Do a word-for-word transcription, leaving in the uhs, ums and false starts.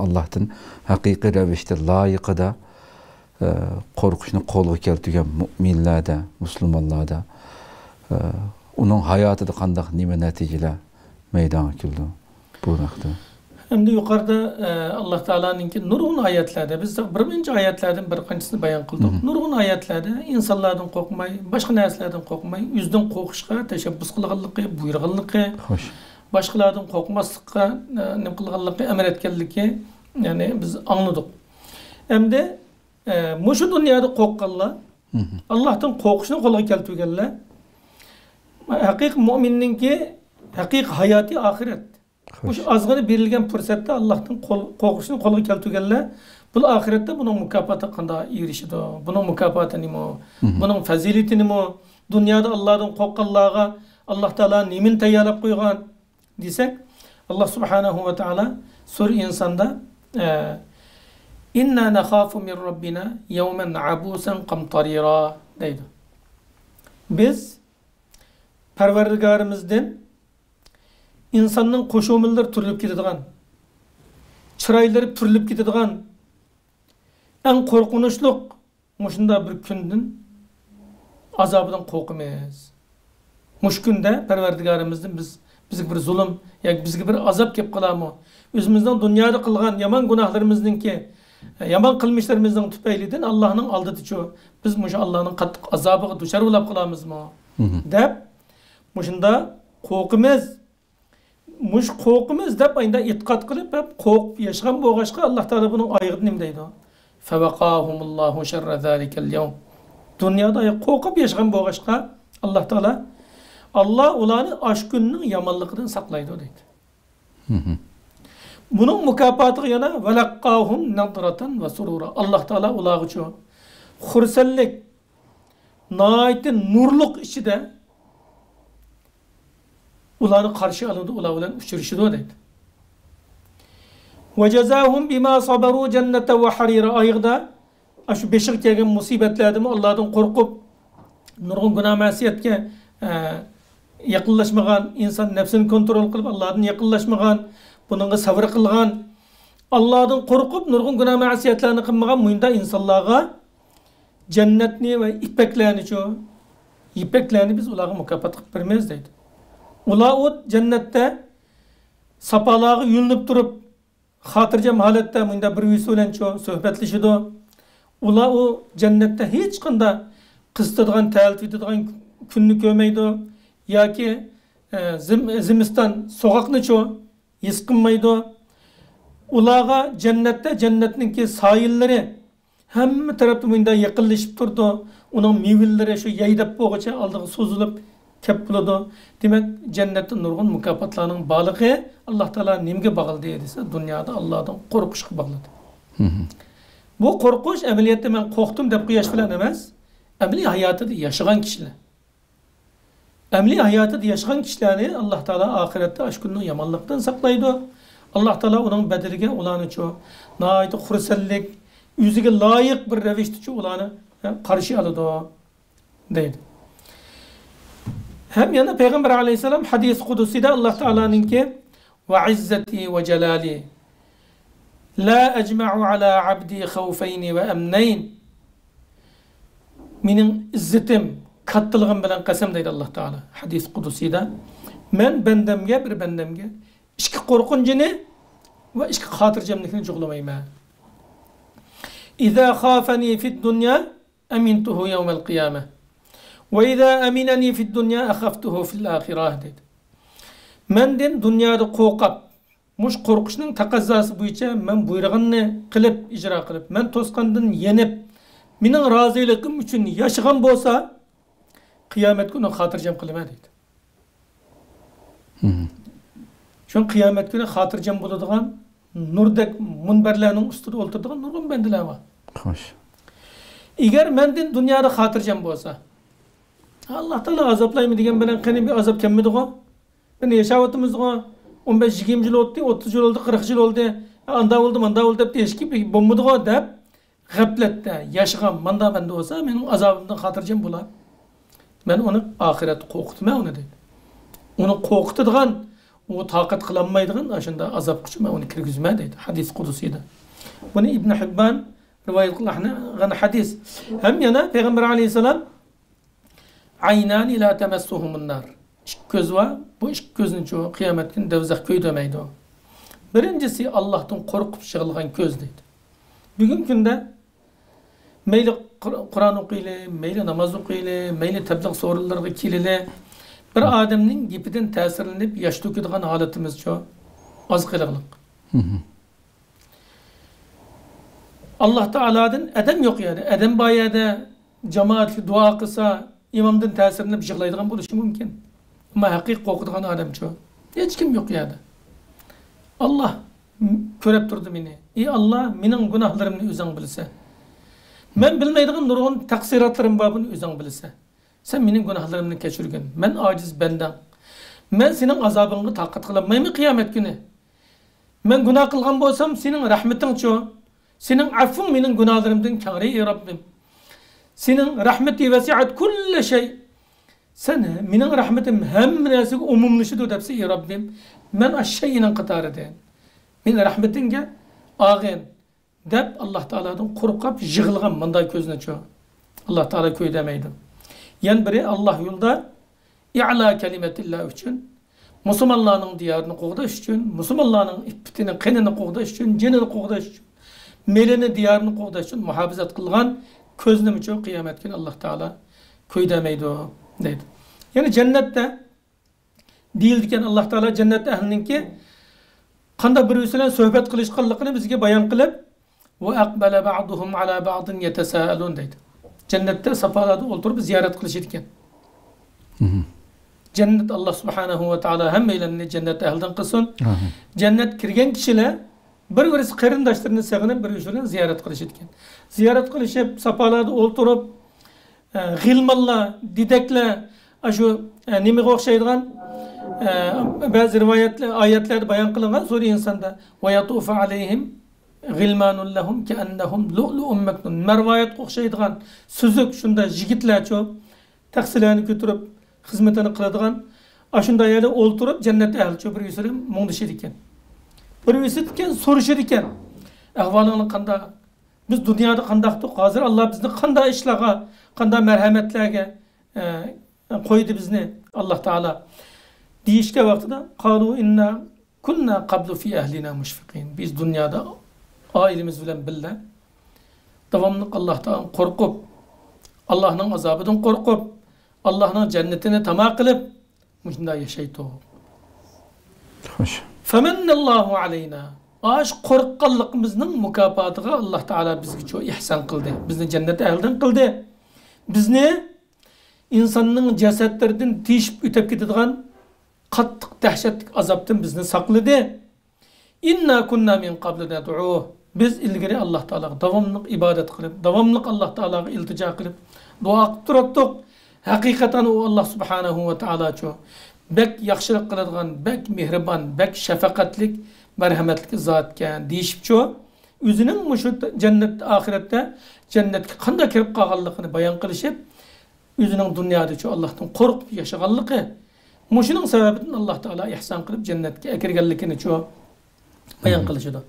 ئاللاھتىن ھەقىقىي رەۋىشتە لايىقىدا، ئە، قورقۇشنى قولغا كەلتۈرگەن مۇئمىنلەردە، مۇسۇلمانلاردا، ئە، ئۇنىڭ ھاياتىدا قانداق، نېمە نەتىجىلەر مەيدانغا كېلىدۇ؟ بۇ ھەقتە. ئەمدى يۇقىرىدا، ئە، ئاللا تائالانىڭكى نۇرغۇن ئايەتلەردە، بىز بىر نەچچە ئايەتلەردىن بىر قانچىسىنى بايان قىلدۇق. مم. نۇرغۇن ئايەتلەردە ئىنسانلاردىن قورقماي، باشقا نەرسىلەردىن قورقماي، ئۆزىدىن قورقۇشقا تەشەببۇس قىلغانلىقى، بۇيرۇغانلىقى، خوش. باشقىلاردىن قورقماسلىققا، ئە، نېمە قىلغانلىقى، ئەمر ئەتكەنلىكى، يەنى بىز ئاڭلىدۇق. ئەمدى، ئە، مۇشۇ دۇنيادا قورققانلار، مم. ئاللاھتىن قورقۇشنى قولغا كەلتۈرگەنلەر، ھەقىقىي مۇئمىننىڭكى ھەقىقىي ھاياتى ئاخىرەت. خوش. مۇشۇ ئازغىنە بېرىلگەن پۇرسەتتە ئاللاھتىن قول-، قورقۇشنى قولغا كەلتۈرگەنلەر، بۇ ئاخىرەتتە بۇنىڭ مۇكاپاتى قانداق ئېرىشىدۇ؟ بۇنىڭ مۇكاپاتى نېمە؟ مم. بۇنىڭ پەزىلىتى نېمە؟ دۇنيادا ئاللاھتىن قورققانلارغا ئاللا تائالا نېمىنى تەييارلاپ قويغان دېسەك، ئاللا سۇبھانەھۇ ۋە تائالا سۈرە ئىنساندا، ئە، «ئىننا نەخافۇ مىن رەببىنا يەۋمەن ئەبۇسەن قامتارىرا» دەيدۇ. بىز پەرۋەردىگارىمىزدىن ئىنساننىڭ قوشۇمىلىرى تۈرۈلۈپ كېتىدىغان، چىرايلىرى پۈرۈلۈپ كېتىدىغان، ئەڭ قورقۇنچلۇق مۇشۇنداق بىر كۈندىن، ئازابىدىن قورقىمىز. مۇشۇ كۈندە پەرۋەردىگارىمىزدىن بىز، بىزگە بىر زۇلۇم ياكى بىزگە بىر ئازاب كېلىپ قالارمۇ؟ ئۆزىمىزنىڭ دۇنيادا قىلغان يامان گۇناھلىرىمىزنىڭكى، يامان قىلمىشلىرىمىزنىڭ تۈپەيلىدىن ئاللانىڭ ئالدىدىچۇ، بىز مۇشۇ ئاللانىڭ قاتتىق ئازابىغا دۇچار بولاپ قالارمىزمۇ؟ مم. دەپ، مۇشۇنداق قورقىمىز. مۇشۇ قورقىمىز دەپ ئاينىدا ئېتىقاد قىلىپ، ھەم قورقۇپ ياشىغان بولغاچقا، ئاللا تائالا بۇنىڭ ئايىغىدا نېمە دەيدۇ؟ فَوَقَاهُمُ اللَّهُ شَرَّ ذَلِكَ الْيَوْمِ. دۇنيادا قورقۇپ ياشىغان بولغاچقا، ئاللا تائالا، ئاللا ئۇلارنى ئاشۇ كۈننىڭ يامانلىقىدىن ساقلايدۇ دەيدۇ. مم. بۇنىڭ مۇكاپاتىغا يەنە وَلَقَّاهُمْ نَضْرَةً وَسُرُورًا. ئاللا تائالا ئۇلارغىچۇ خۇرسەنلىك، ناھايىتى نۇرلۇق ئىچىدە ئۇلارنى قارشى ئالىدۇ، ئۇلار بىلەن ئۇچرىشىدۇ دەيدۇ. وَجَزَاهُمْ بِمَا صَبَرُوا جَنَّةً وَحَرِيرًا. ئايىغىدا ئاشۇ بېشىغا كەلگەن مۇسىبەتلەردىمۇ ئاللادىن قورقۇپ، نۇرغۇن گۇناھ مەسىيەتكە، ئە، يېقىنلاشمىغان، ئىنسان نەپسىنى كونترول قىلىپ، ئاللادىن يېقىنلاشمىغان، بۇنىڭغا سەۋر قىلغان، ئاللادىن قورقۇپ، نۇرغۇن گۇناھ مەسىيەتلەرنى قىلمىغان مۇنداق ئىنسانلارغا جەننەتنى ۋە يىپەكلەرنىچۇ، يىپەكلەرنى بىز ئۇلارغا مۇكاپات قىلىپ بېرىمىز دەيدۇ. ئۇلار ئۇ جەننەتتە ساپالارغا يۆلىنىپ تۇرۇپ، خاتىرجەم ھالەتتە مۇنداق بىر-بىرسى بىلەنچۇ سۆھبەتلىشىدۇ. ئۇلار ئۇ جەننەتتە ھېچقانداق قىزىتىدىغان، تەلتىۋېتىدىغان كۈننى كۆرمەيدۇ ياكى، ئە، زىم-، زىمىستان سوغۇقنىچۇ ھېس قىلمايدۇ. ئۇلارغا جەننەتتە جەننەتنىڭكى سايىللىرى ھەممە تەرەپتە مۇنداق يېقىنلىشىپ تۇرىدۇ. ئۇنىڭ مېۋىلىرى شۇ يەيدەپ بولغۇچە ئالدىغا سوزۇلۇپ كەپ بولىدۇ. دېمەك، جەننەتتە نۇرغۇن مۇكاپاتلارنىڭ بارلىقى ئاللا تائالا نېمىگە باغلىدى دېسە، دۇنيادا ئاللادىن قورقۇشقا باغلىدى. مم. بۇ قورقۇش ئەمەلىيەتتە مەن قورقتۇم دەپ قويۇش بىلەن ئەمەس، ئەمەلىي ھاياتىدا ياشىغان كىشىلەر. ئەمەلىي ھاياتىدا ياشىغان كىشىلەرنى ئاللا تائالا ئاخىرەتتە ئاشۇ كۈننىڭ يامانلىقىدىن ساقلايدۇ. ئاللا تائالا ئۇنىڭ بەدىلىگە ئۇلارنىچۇ ناھايىتى خۇرسەنلىك، ئۆزىگە لايىق بىر رەۋىشتىچۇ ئۇلارنى، ھە، قارشى ئالىدۇ، دەيدۇ. ھەم يەنە پەيغەمبەر ئەلەيھىسسالام ھەدىس قۇدسىدا ئاللا تائالانىڭكى، «وَعِزَّتِي وَجَلَالِي لَا أَجْمَعُ عَلَى عَبْدِي خَوْفَيْنِ وَأَمْنَيْنِ.» مېنىڭ ئىززىتىم، كاتتىلىقىم بىلەن قەسەم دەيدۇ ئاللا تائالا ھەدىس قۇدسىدا. مەن بەندەمگە، بىر بەندەمگە ئىككى قورقۇنچنى ۋە ئىككى خاتىرجەملىكنى جۇغلىمايمەن. «إِذَا خَافَنِي فِي الدُّنْيَا أَمِنْتُهُ يَوْمَ الْقِيَامَةِ، وَإِذَا أَمِنَنِي فِي الدُّنْيَا أَخَفْتُهُ فِي الْآخِرَةِ» دەيدۇ. مەندىن دۇنيادا قورقۇپ، مۇشۇ قورقۇشنىڭ تەقەززاسى بويىچە مەن بۇيرۇغاننى قىلىپ، ئىجرا قىلىپ، مەن توسقاندىن يېنىپ، مېنىڭ رازىلىقىم ئۈچۈن ياشىغان بولسا، قىيامەت كۈنى خاتىرجەم قىلىمەن دەيدۇ. مم. شۇڭا قىيامەت كۈنى خاتىرجەم بولىدىغان نۇردەك مۇنبەرلەرنىڭ ئۈستىدە ئولتۇرىدىغان نۇرغۇن بەندىلەر بار. خوش. ئەگەر مەندىن دۇنيادا خاتىرجەم بولسا، ئاللا تائالا ئازابلايمەن دېگەن بىلەن قېنى بىر ئازاب كەلمىدىغۇ؟ مانا ياشاۋاتىمىزغۇ، ئون بەش، يىگىرمە يىل ئۆتتى، ئوتتۇز يىل بولدى، قىرىق يىل بولدى، ئاندا بولدى، ماندا بولدى دەپ دېيىشكە بولمىدىغۇ دەپ، غەپلەتتە ياشىغان ماندا بەندە بولسا، مېنىڭ ئازابىمدىن خاتىرجەم بولا. مەن ئۇنى ئاخىرەتتە قورقۇتىمەن ئۇنى دەيدۇ. ئۇنى قورقۇتىدىغان، ئۇ تاقەت قىلالمايدىغان ئاشۇنداق ئازابقىچۇ مەن ئۇنى كىرگۈزىمەن دەيدۇ. ھەدىس قۇدسىيدا. بۇنى ئىبن ھىببان رىۋايەت قىلغان ھەدىس. ھەم يەنە پەيغەمبەر ئەلەيھىسسالام، «عينان لا تمسهما النار». ئىككى كۆز بار، بۇ ئىككى كۆزنىچۇ قىيامەت كۈنى دوزاخ كۆيدۈرمەيدۇ. بىرىنچىسى ئاللاھتىن قورقۇپ يىغلىغان كۆز دەيدۇ. بۈگۈنكى كۈندە مەيلى قۇر-، قۇرئان ئوقۇيلى، مەيلى ناماز ئوقۇيلى، مەيلى تەبلىغ سورۇنلىرىغا كېلىلى، بىر ئادەمنىڭ گېپىدىن تەسىرلىنىپ ياش تۆكىدىغان ھالىتىمىزچۇ ئاز قېلىقلىق. ئاللاھ تائالادىن ئادەم يوق يەردە، ئادەم بار يەردە جامائەتلىك دۇئا قىلسا، ئىمامدىن تەسىرلىنىپ يىغلايدىغان بولۇشى مۇمكىن. ئەمما ھەقىقىي قورقىدىغان ئادەمچۇ؟ ھېچكىم يوق يەردە. ئاللاھ كۆرۈپ تۇرىدۇ مېنى. ئى ئاللاھ، مېنىڭ گۇناھلىرىمنى ئۆزۈڭ بىلىسەن. مەن بىلمەيدىغان نۇرغۇن تەقسىراتلىرىم بار، بۇنى ئۆزۈڭ بىلىسەن. سەن مېنىڭ گۇناھلىرىمنى كەچۈرگىن. مەن ئاجىز بەندەڭ. مەن سېنىڭ ئازابىڭغا تاقەت قىلالمايمەن قىيامەت كۈنى. مەن گۇناھ قىلغان بولسام، سېنىڭ رەھمىتىڭچۇ؟ سېنىڭ ئەفۇڭ مېنىڭ گۇناھلىرىمدىن كەڭرى، ئى رەببىم. سېنىڭ رەھمىتى ۋەسىئەت كۇللە شەي. سەن، مېنىڭ رەھمىتىم ھەممە نەرسىگە ئومۇملىشىدۇ دەپسە، ئى رەببىم، مەن ئاشۇ شەيئىنىڭ قاتارىدىن. مېنىڭ رەھمىتىڭگە ئاغىن. دەپ، ئاللاھ تائالادىن قورقۇپ يىغلىغان مۇنداق كۆزنىچۇ ئاللاھ تائالا كۆيدۈرمەيدۇ. يەنە بىرى، ئاللاھ يولىدا، ئىئلا كەلىمەتىللا ئۈچۈن، مۇسۇلمانلارنىڭ دىيارىنى قوغداش ئۈچۈن، مۇسۇلمانلارنىڭ ئىپپىتىنى، قېنىنى قوغداش ئۈچۈن، جېنىنى قوغداش ئۈچۈن، مېلىنى، دىيارىنى قوغداش ئۈچۈن مۇھاپىزەت قىلغان كۆزنىمۇچۇ قىيامەت كۈنى ئاللاھ تائالا كۆيدۈرمەيدۇ، دەيدۇ. يەنى جەننەتتە دېيىلىدىكەن، ئاللاھ تائالا جەننەت ئەھلىنىڭكى قانداق بىرىسى بىلەن سۆھبەت قىلىشقانلىقىنى بىزگە بايان قىلىپ، «وأقبل بعضهم على بعض يتساءلون» دەيدۇ. جەننەتتە ساپالاردا ئولتۇرۇپ زىيارەت قىلىشىدىكەن. جەننەت، ئاللاھ سۇبھانەھۇ ۋە تائالا ھەممەيلەننى جەننەت ئەھلىدىن قىلسۇن. جەننەت كىرگەن كىشىلەر بىر-بىرسى قېرىنداشلىرىنى سېغىنىپ، بىر-بىرسى بىلەن زىيارەت قىلىشىدىكەن. زىيارەت قىلىشىپ، ساپالاردا ئولتۇرۇپ، ئە، غىلمانلار، دېدەكلەر، ئاشۇ، ئە، نېمىگە ئوخشايدىغان، ئە، بەزى رىۋايەتلەر، ئايەتلەردە بايان قىلىنغان سۈرە ئىنساندا، «ويطوف عليهم غلمان لهم كأنهم لؤلؤ مكنون». مەرۋايىتقا ئوخشايدىغان سۈزۈك شۇنداق يىگىتلەرچۇ، تەخسىلەرنى كۆتۈرۈپ خىزمىتىنى قىلىدىغان، ئاشۇنداق يەردە ئولتۇرۇپ جەننەت ئەھلىچۇ بىر-بىرسى بىلەن مۇڭدىشىدىكەن. بىر-بىرسىدىكەن، سورىشىدىكەن. «ئەھۋالىڭلار قانداق؟ بىز دۇنيادا قانداقتۇق؟ ھازىر ئاللاھ بىزنى قانداق ئىشلارغا، قانداق مەرھەمەتلەرگە، ئە، قويدى بىزنى ئاللاھ تائالا؟» دېيىشكەن ۋاقتىدا، «قالوا إنا كنا قبل في أهلنا مشفقين». بىز دۇنيادا ئائىلىمىز بىلەن بىللە داۋاملىق ئاللاھ تائالادىن قورقۇپ، ئاللاھنىڭ ئازابىدىن قورقۇپ، ئاللاھنىڭ جەننىتىنى تاما قىلىپ، مۇشۇنداق ياشايتتۇق. خوش. فمن الله علينا. ئاشۇ قورققانلىقىمىزنىڭ مۇكاپاتىغا ئاللاھ تائالا بىزگە چوڭ ئېھسان قىلدى. بىزنى جەننەت ئەھلىدىن قىلدى. بىزنى ئىنساننىڭ جەسەتلىرىدىن تېشىپ ئۆتۈپ كېتىدىغان قاتتىق دەھشەتلىك ئازابتىن بىزنى ساقلىدى. إنا كنا من قبل ندعوه. بىز ئىلگىرى ئاللاھ تائالاغا داۋاملىق ئىبادەت قىلىپ، داۋاملىق ئاللاھ تائالاغا ئىلتىجا قىلىپ، دۇئا قىلىپ تۇراتتۇق. ھەقىقەتەن ئۇ ئاللاھ سۇبھانەھۇ ۋە تائالاچۇ بەك ياخشىلىق قىلىدىغان، بەك مېھرىبان، بەك شەپەقەتلىك، مەرھەمەتلىك زاتكەن دېيىشىپچۇ، ئۆزىنىڭ مۇشۇ جەننەت، ئاخىرەتتە جەننەتكە قانداق كىرىپ قالغانلىقىنى بايان قىلىشىپ، ئۆزىنىڭ دۇنيادىچۇ ئاللاھتىن قورقۇپ ياشىغانلىقى، مۇشۇنىڭ سەۋەبىدىن ئاللاھ تائالا ئېھسان قىلىپ جەننەتكە ئەكىرگەنلىكىنىچۇ بايان قىلىشىدۇ.